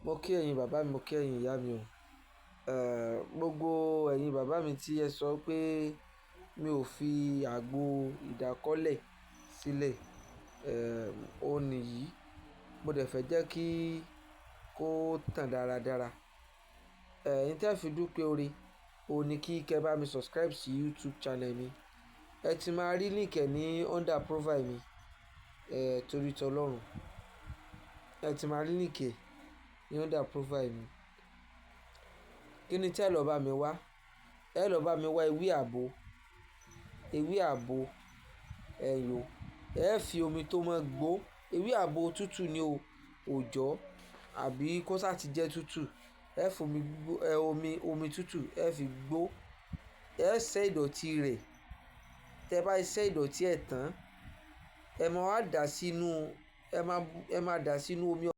Mo kí ẹ̀yin bàbá mi, mo kí ẹ̀yin ìyá mi o. Gbogbo ẹ̀yin bàbá mi tí ẹ sọ pé mi ò fi àgbo ìdákọ́lẹ̀ sílẹ̀, òun nìyí. Mo dẹ̀ fẹ́ jẹ́ kí kó tàn dáradára. Ohun tí ẹ fi dúpẹ́ ore, òun ní kí ẹ bá mi subscribe sí YouTube channel mi. Ẹ ti máa rí link ẹ ní under profile mi, torí t'Ọlọ́run. Ẹ ti máa rí link ẹ ní under profile mi. Kí ni tí ẹ lọ bá mi wá? Ẹ lọ bá mi wá ewé àgbo, ewé àgbo, ẹ̀yọ̀. Ẹ fi omi tó mọ́ gbó. Ewé àgbo tútù ni o, òjọ́ àbí kó sá ti jẹ́ tútù. Ẹ fi omi gbó, omi, omi tútù ẹ fi gbó. Ẹ ṣẹ́ ìdọ̀tí rẹ̀. Tẹ bá ṣẹ́ ìdọ̀tí ẹ̀ tán, ẹ máa wá dà sínú, ẹ máa dà sínú omi.